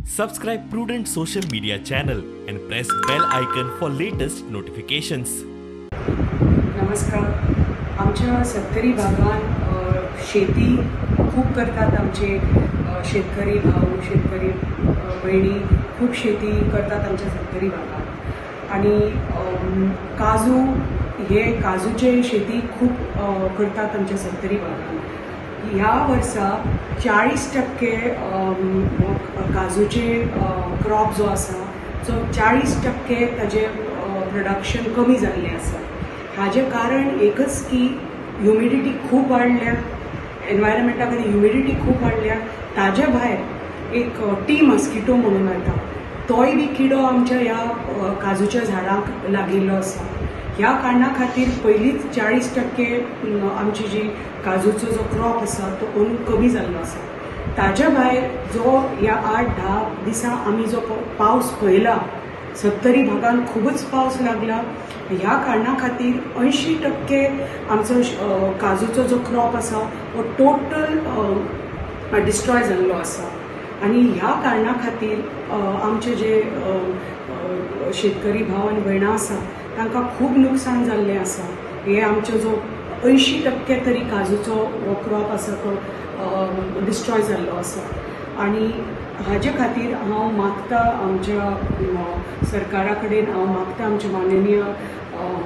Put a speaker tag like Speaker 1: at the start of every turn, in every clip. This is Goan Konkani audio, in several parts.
Speaker 1: Subscribe Prudent social media channel and press bell icon for latest notifications.
Speaker 2: नमस्कार. आमच्या सत्तरी भागात शेती खूप करतात. आमचे शेतकरी भाऊ, शेतकरी बहिणी खूप शेती करतात आमच्या सत्तरी भागात. आणि काजू हे काजूचे शेती खूप करतात आमच्या सत्तरी भागात. ह्या वर्सा 40% काजूचे क्रॉप जो आसा जो 40% ताजे प्रोडक्शन कमी जाल्लें आसा. हाजें कारण एकच की ह्युमिडिटी खूब वाडल्या, एनवायरमेंटा खातीर ह्युमिडिटी खूब वाडल्या. ताजे भायर एक टी मस्किटो म्हणून येता, तोय बी किडो आमच्या ह्या काजूच्या झाडांक लागिल्लो आसा. ह्या कारणा खातीर पयलींच 40% आमची जी काजूचो जो क्रॉप आसा तो अंदू कमी जाल्लो आसा. ताज्या भायर जो ह्या 8-10 दिसां आमी जो पावस पळयला, सत्तरी भागान खुबूच पावस लागला. ह्या कारणा खातीर 80% आमचो काजूचो जो क्रॉप आसा हो टोटल डिस्ट्रॉय जाल्लो आसा. आनी ह्या कारणा खातीर आमचे जे शेतकरी भाव आनी भयणां आसा तांकां खूब नुकसान जाल्लें आसा. हे आमचो जो 80% तरी काजूचो हो क्रॉप आसा तो डिस्ट्रॉय जाल्लो आसा. आनी हाजे खातीर हांव मागता आमच्या सरकारा कडेन, हांव मागता आमच्या माननीय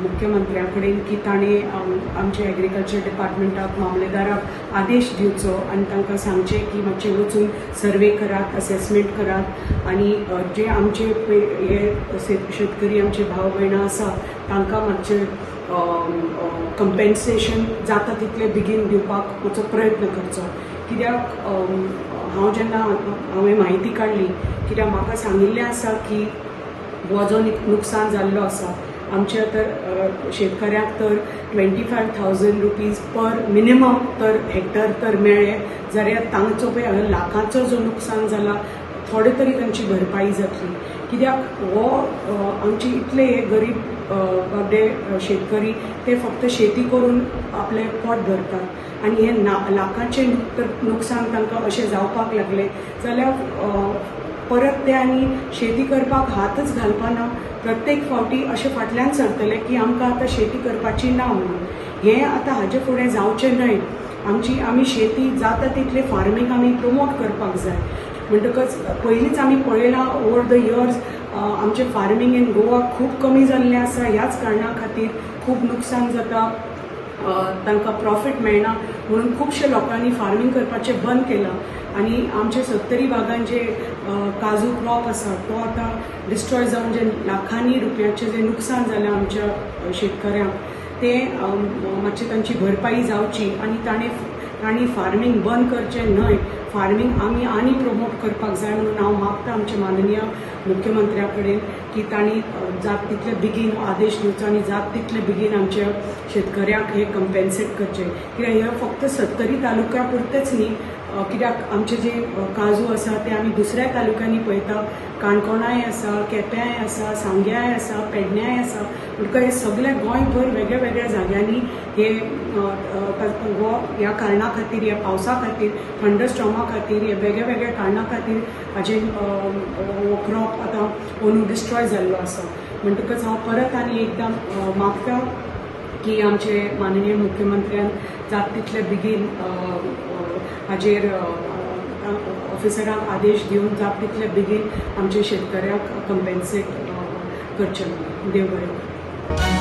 Speaker 2: मुख्यमंत्र्या कडेन की ताणें आमच्या एग्रीकल्चर डिपार्टमेंटाक, मामलेदाराक आदेश दिवचो आनी तांकां सांगचें की मातशें वचून सर्वे करात, असेसमेंट करात आनी जे आमचे हे शेतकरी आमचे भाव भयणां आसा तांकां मातशें कंपेन्सेशन जाता तितले बेगीन दिवपाक मातसो प्रयत्न करचो. कित्याक हांव जेन्ना हांवें म्हायती काडली, कित्याक म्हाका सांगिल्लें आसा की हो जो नुकसान जाल्लो आसा आमच्या तर शेतकऱ्यांक तर 25,000 रुपीज पर मिनिमम तर हेक्टर तर मेळ्ळे जाल्यार तांचो पळय लाखांचो जो नुकसान जाला थोडे तरी तांची भरपाई जातली. कित्याक हो आमचे इतले हे गरीब बाबडे शेतकरी ते फक्त शेती करून आपलें पोट भरतात आनी हे लाखांचें नुकसान तांकां अशें जावपाक लागलें जाल्यार परत ते आनी शेती करपाक हातच घालपाना. प्रत्येक फावटी अशें फाटल्यान सरतले की आमकां आतां शेती करपाची ना म्हणून. हें आतां हाजे फुडें जावचें न्हय. आमची आमी शेती जाता तितले फार्मींग आमी प्रमोट करपाक जाय. म्हणटकच पयलींच आमी पळयलां ओवर the years आमचें फार्मींग इन गोवा खूब कमी जाल्लें आसा. ह्याच कारणा खातीर खूब नुकसान जाता, तांकां प्रॉफीट मेळना म्हणून खुबशे लोकांनी फार्मींग करपाचें बंद केलां. आनी आमचे सत्तरी भागान जे काजू क्रॉप आसा तो आतां डिस्ट्रॉय जावन जे लाखांनी रुपयाचें जें नुकसान जालें आमच्या शेतकऱ्यांक तें मातशें तांची भरपाई जावची आनी तांणी फार्मींग बंद करचें न्हय. फार्मींग आमी आनी प्रमोट करपाक जाय म्हणून हांव मागता आमच्या माननीय मुख्यमंत्र्या कडेन की तांणी जात तितले बेगीन आदेश दिवचो आनी जात तितले बेगीन आमच्या शेतकऱ्यांक हे कंपेन्सेट करचें. कित्याक हे फक्त सत्तरी तालुक्या पुरतेच न्ही, कित्याक आमचे जे काजू आसा ते आमी दुसऱ्या तालुक्यांनी पळयता. काणकोणाय आसा, केप्यांय आसा, सांग्याय आसा, पेडण्याय आसा. म्हणटकच हे सगळे गोंयभर वेगळ्या वेगळ्या जाग्यांनी हे हो ह्या कारणा खातीर, ह्या पावसा खातीर, थंडरस्टॉर्मा खातीर, ह्या वेगळ्या वेगळ्या कारणा खातीर हाजे हो क्रॉप आतां अंदू डिस्ट्रॉय जाल्लो आसा. म्हणटकच हांव परत आनी एकदां मागता की आमचे माननीय मुख्यमंत्र्यान जात तितले बेगीन हाजेर ऑफिसरांक आदेश दिवन जात तितले बेगीन आमच्या शेतकऱ्यांक कंपेन्सेट करचें म्हणून. देव बरें करूं.